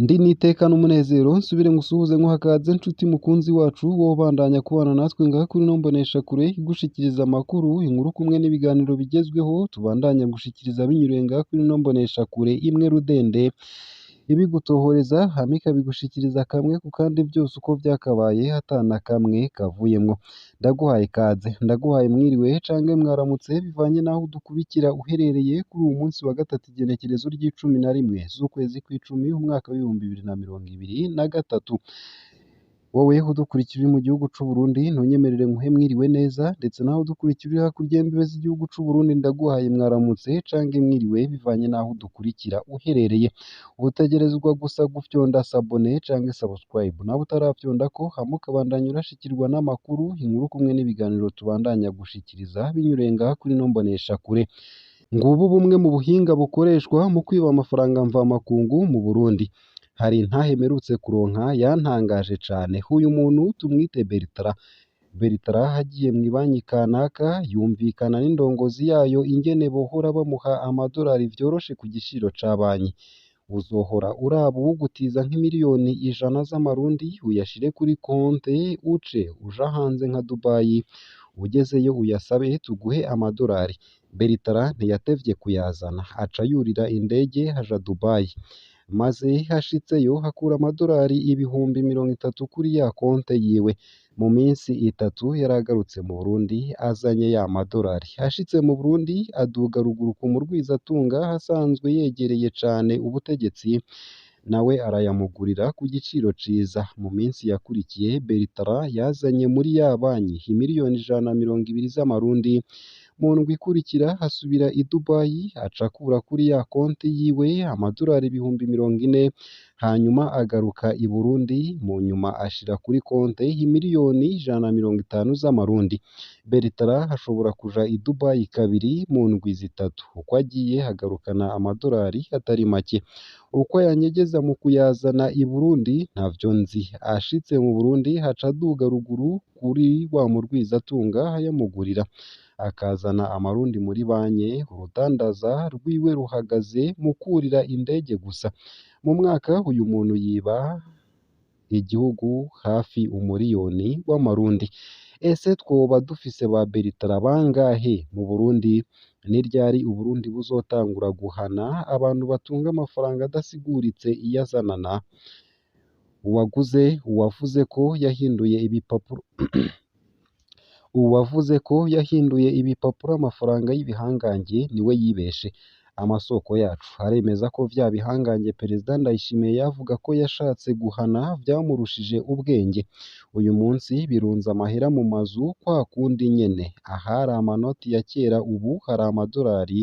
Ndi n'iteka n'umunezero nsubire ngusuhuze nkuha kaze nshuti mukunzi wacu wowe ubandanya kubana natwe ngaha kuri ino mboneshakure igushikiriza amakuru, inkuru kumwe n'ibiganiro bigezweho tubandanya gushikiriza binyuriye ngaha kuri ino mboneshakure imwe rudende ibigutohoreza hama ikabigushikiriza kamwe ku kandi vyose uko vyakabaye ata na kamwe kavuyemwo. Ndaguhaye kaze, ndaguhaye mwiriwe canke mwaramutse bivanye n'aho udukurikira uherereye kuri uwu munsi wa gatatu igenekerezo ry'icumi na rimwe z'ukwezi kw'icumi umwaka w'2023. Wowe udukurikira uri mu gihugu c'Uburundi ntunyemerere nkuhe mwiriwe neza, ndetse nawe udukurikira uri hakurya y'imbibe z'igihugu c'Uburundi ndaguhaye mwaramutse canke mwiriwe bivanye n'aho udukurikira uherereye. Utegerezwa gusa gufyonda s'abonner canke subscribe, nawe utarafyondako hama ukabandanya urashikirwa n'amakuru, inkuru kumwe n'ibiganiro tubandanya gushikiriza binyuriye ngaha kuri ino mboneshakure. Ngubu bumwe mu buhinga bukoreshwa mu kwiba amafaranga mvamakungu mu Burundi. Hari intahe mperutse kuronka yantangaje cane. Uyu muntu tumwite Bertrand. Bertrand agiye mw'ibanki kanaka yumvikana n'indongozi yayo ingene bohora bamuha amadolari vyoroshe ku giciro ca banki. Uzohora uraba uwugutiza nk'imiliyoni 100 z'amarundi uyashire kuri konte uce uja hanze nka Dubai, ugezeyo uyasabe tuguhe amadolari. Bertrand ntiyatevye kuyazana aca yurira indege aja Dubai, maze ashitseyo akura amadolari 30,000 kuri ya konte yiwe. Mu minsi 3 yaragarutse mu Burundi azanye ya madolari. Ashitse mu Burundi aduga ruguru ku murwizatunga asanzwe yegereye cane ubutegetsi, nawe arayamugurira ku giciro ciza. Mu minsi yakurikiye Bertrand yazanye muri ya banki imiliyoni 120 z'amarundi. Mu ndwi ikurikira asubira i Dubai aca akura kuri ya konti yiwe amadolari 40,000, hanyuma agaruka i Burundi mu nyuma ashira kuri konte imiliyoni 150 z'amarundi. Bertrand ashobora kuja i Dubai kabiri mu ndwi zitatu. Uko agiye agarukana amadolari atari make. Uko ayanyegeza mu kuyazana i Burundi ntavyo nzi. Ashitse mu Burundi aca aduga ruguru kuri wa murwizatunga ayamugurira, akazana amarundi muri banki. Urudandaza rwiwe ruhagaze mu kurira indege gusa. Mu mwaka uyu muntu yiba igihugu hafi umuriyoni w'amarundi. Ese twoba dufise ba Bertrand bangahe mu Burundi? Ni ryari Uburundi buzotangura guhana abantu batunga amafaranga adasiguritse iyo azanana? Uwaguze uwavuze ko yahinduye ibipapuro uwavuze ko yahinduye ibipapuro amafaranga y'ibihangange niwe yibeshe. Amasoko yacu aremeza ko vya bihangange Perezida Ndayishimiye yavuga ko yashatse guhana vyamurushije ubwenge. Uyu munsi birunze amahera mu mazu kwa kundi nyene. Ahari amanoti ya kera ubu hari amadolari,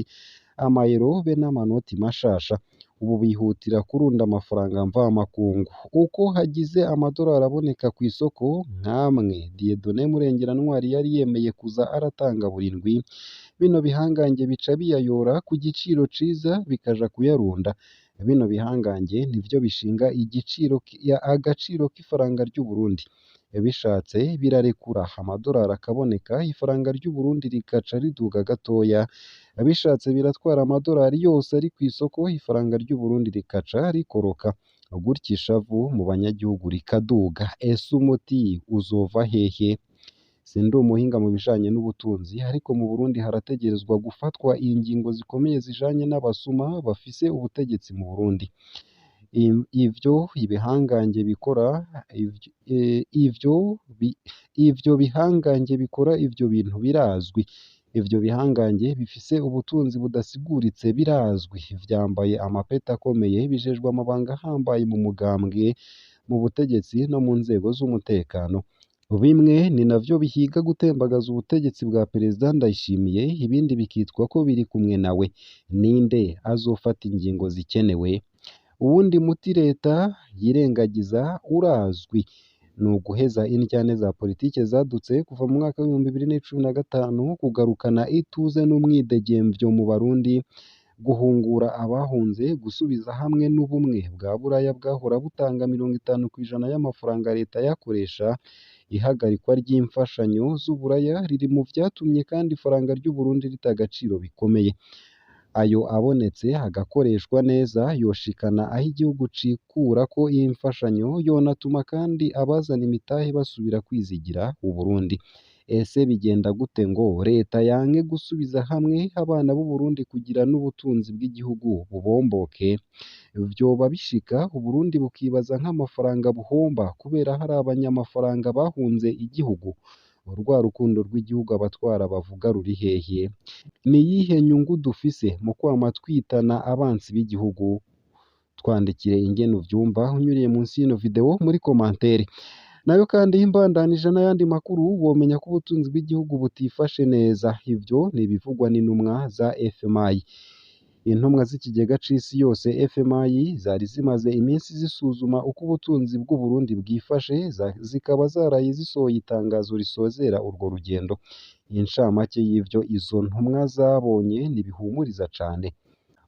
amayero be n'amanoti mashasha. Ubu bihutira kurunda amafaranga mvamakungu. Uko hagize amadolari aboneka kw'isoko nkamwe Dieudonné Murengerantwari yari yemeye kuza aratanga buri ndwi, bino bihangange bica biyayora ku giciro ciza bikaja kuyarunda. Bino bihangange nivyo bishinga igiciro agaciro k'ifaranga ry'Uburundi. Bishatse birarekura amadolari akaboneka ifaranga ry'Uburundi rikaca riduga gatoya. Bishatse biratwara amadolari yose ari kw'isoko ifaranga ry'Uburundi rikaca rikoroka. Gutyo ishavu mu banyagihugu rikaduga. Ese umuti uzova hehe? Sindi umuhinga mu bijanye n'ubutunzi, ariko mu Burundi harategerezwa gufatwa ingingo zikomeye zijanye n'abasuma bafise ubutegetsi mu Burundi. Ivyo ibihangange bikora ivyo bihangange bikora ivyo bintu birazwi. Ivyo bihangange bifise ubutunzi budasiguritse birazwi. Vyambaye amapeti akomeye, bijejwe amabanga ahambaye mu mugambwe, mu butegetsi no mu nzego z'umutekano. Bimwe ni navyo bihiga gutembagaza ubutegetsi bwa Perezida Ndayishimiye, ibindi bikitwa ko biri kumwe nawe. Ninde azofata ingingo zikenewe? Uwundi muti leta yirengagiza urazwi, ni uguheza indyane za politike zadutse kuva mu mwaka w'2015, kugarukana ituze n'umwidegemvyo mu Barundi, guhungura abahunze, gusubiza hamwe n'ubumwe bwa Buraya bwahora butanga 50% y'amafaranga leta yakoresha. Ihagarikwa ry'imfashanyo z'uburaya riri mu vyatumye kandi ifaranga ry'Uburundi rita agaciro bikomeye. Ayo abonetse agakoreshwa neza yoshikana aho igihugu cikurako imfashanyo, yonatuma kandi abazana imitahe basubira kwizigira Uburundi. Ese bigenda gute ngo leta yanke gusubiza hamwe abana b'Uburundi kugira n'ubutunzi bw'igihugu bubomboke? Vyoba bishika Uburundi bukibaza nk'amafaranga buhomba kubera hari abanyamafaranga bahunze igihugu? Rwa rukundo rw'igihugu abatwara bavuga ruri hehe? Ni iyihe nyungu dufise mu kwama twitana abansi b'igihugu? Twandikire ingene uvyumva unyuriye munsi y'ino video muri commentaire. Nayo kandi mbandanije n'ayandi makuru, womenya ko ubutunzi bw'igihugu butifashe neza. Ivyo ni ibivugwa n'intumwa za FMI. Intumwa z'ikigega c'isi yose FMI zari zimaze iminsi zisuzuma uko ubutunzi bw'Uburundi bwifashe, zikaba zaraye zisohoye itangazo risozera urwo rugendo. Incamake y'ivyo izo ntumwa zabonye ntibihumuriza cane.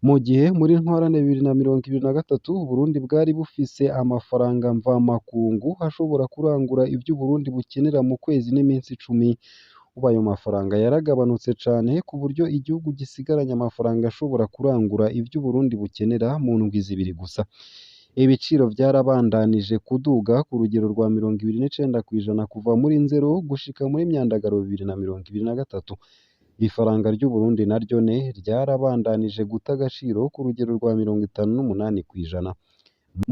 Mu gihe muri ntwarante 2023 Uburundi bwari bufise amafaranga mvamakungu ashobora kurangura ivyo Uburundi bukenera mu kwezi n'iminsi 10, ubu ayo mafaranga yaragabanutse cane ku buryo igihugu gisigaranye amafaranga ashobora kurangura ivyo Uburundi bukenera mu ndwi zibiri gusa. Ibiciro vyarabandanije kuduga ku rugero rwa 29% kuva muri Nzero gushika muri Myandagaro 2023. Ifaranga ry'Uburundi naryone ryarabandanije guta agaciro ku rugero rwa 58%.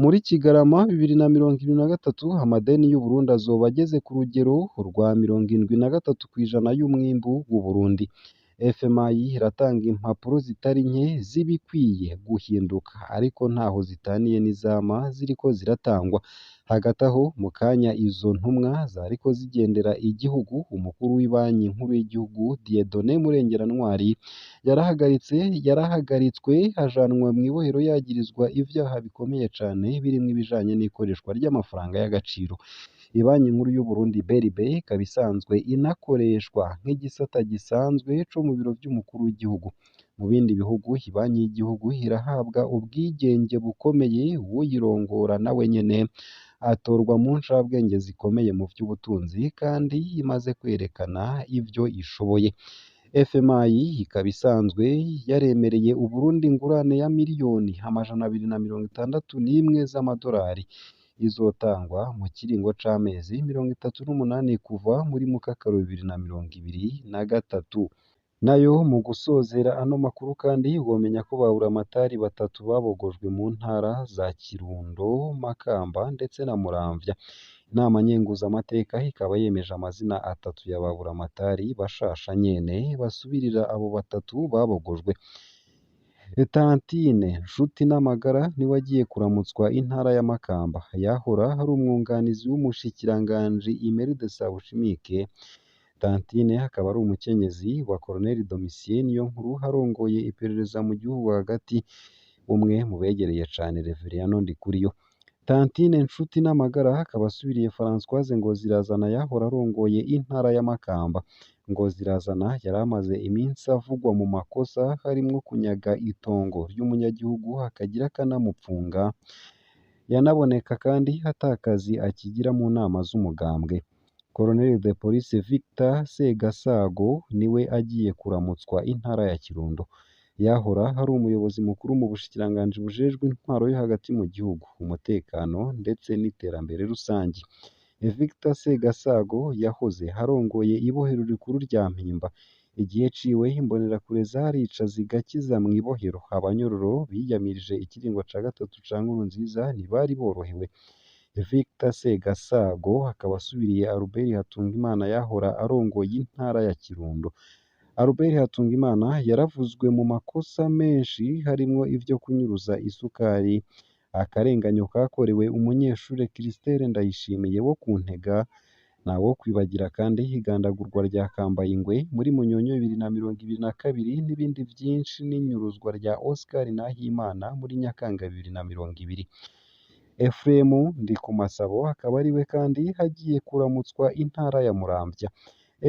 Muri Kigarama 2023 amadeni y'Uburundi azoba ageze ku rugero rwa 73% y'umwimbu w'Uburundi. FMI iratanga impapuro zitari nke z'ibikwiye guhinduka, ariko ntaho zitaniye n'izama ziriko ziratangwa. Hagati aho mu kanya izo ntumwa zariko zigendera igihugu, umukuru w'ibanki nkuru y'igihugu Dieudonné Murengerantwari yarahagaritswe ajanwa mw'ibohero yagirizwa ivyaha bikomeye cane birimwo ibijanye n'ikoreshwa ry'amafaranga y'agaciro. Ibanki nkuru y'Uburundi BRB ikaba isanzwe inakoreshwa nk'igisata gisanzwe co mu biro vy'umukuru w'igihugu. Mu bindi bihugu ibanki y'igihugu irahabwa ubwigenge bukomeye, uwuyirongora nawe nyene atorwa mu ncabwenge zikomeye mu vy'ubutunzi kandi imaze kwerekana ivyo ishoboye. FMI ikaba isanzwe yaremereye Uburundi ingurane ya miliyoni 261 z'amadolari izotangwa mu kiringo c'amezi 38 kuva muri Mukakaro 2023. Nayo mu gusozera ano makuru kandi womenya ko ba buramatari batatu babogojwe mu ntara za Kirundo, Makamba ndetse na Muramvya. Inama nkenguzamateka ikaba yemeje amazina atatu ya ba buramatari bashasha nyene basubirira abo batatu babogojwe. Tantine Nshuti n'amagara niwe agiye kuramutswa intara ya Makamba, yahora ari umwunganizi w'umushikiranganji Emery Sabushimike. Tantine akaba ari umukenyezi wa Colonel Domitien Niyonkuru arongoye iperereza mu gihugu hagati, umwe mu begereye cane Reveriyano Ndikuriyo. Tantine Nshuti n'amagara akaba asubiriye Françoise Ngozirazana yahora arongoye intara ya Makamba. Ngozirazana yari amaze iminsi avugwa mu makosa harimwo kunyaga itongo ry'umunyagihugu akagira akanamupfunga, yanaboneka kandi atakazi akigira mu nama z'umugambwe. Colonel de Police Victor Segasago niwe agiye kuramutswa intara ya Kirundo. Yahora ari umuyobozi mukuru mu bushikiranganji bujejwe intwaro yo hagati mu gihugu, umutekano ndetse n'iterambere rusangi. Victor Segasago yahoze arongoye ibohero rikuru rya Mpimba. Igihe ciwe imbonerakure zarica zigakiza mw'ibohero. Abanyororo biyamirije ikiringo ca gatatu ca Nkurunziza ntibari borohewe. Victor Segasago akaba asubiriye Albert Hatungimana yahora arongoye intara ya Kirundo. Albert Hatungimana yaravuzwe mu makosa menshi harimwo ivyo kunyuruza isukari, akarenganyo kakorewe umunyeshure Christelle Ndayishimiye wo ku Ntega, ntawokwibagira kandi igandagurwa rya Kambayingwe muri Munyonyo 2022 n'ibindi vyinshi n'inyuruzwa rya Oscar Nahimana muri Nyakanga 2020. Ephrem Ndikumasabo akaba ariwe kandi agiye kuramutswa intara ya Muramvya.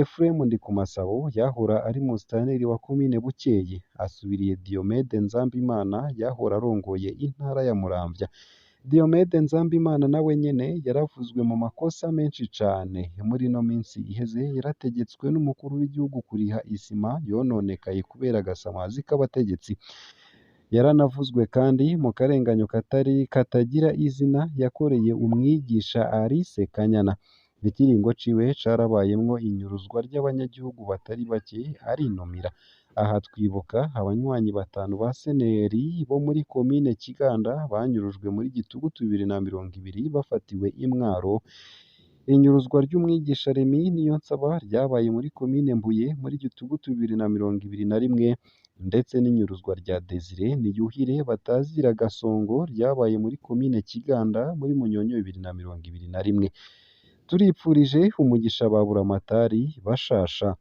Ephrem Ndikumasabo yahora ari musitanteri wa komine Bukeye, asubiriye Diomede Nzambimana yahora arongoye intara ya Muramvya. Diomede Nzambimana nawe nyene yaravuzwe mu makosa menshi cane. Muri ino minsi iheze yarategetswe n'umukuru w'igihugu kuriha isima yononekaye kubera agasamazi k'abategetsi. Yaranavuzwe kandi mu karenganyo katari katagira izina yakoreye umwigisha Alice Kanyana. Ikiringo ciwe carabayemwo inyuruzwa ry'abanyagihugu batari bake arinumira. Aha twibuka abanywanyi batanu ba Seneri bo muri komine Kiganda banyurujwe muri Gitugutu 2020 bafatiwe i Mwaro. Inyuruzwa ry'umwigisha Remy Niyonsaba ryabaye muri komine Mbuye muri Gitugutu 2021, ndetse n'inyuruzwa rya Desire Niyuhire batazira Gasongo ryabaye muri komine Kiganda muri Munyonyo 2021. Turipfurije umugisha ba Buramatari bashasha.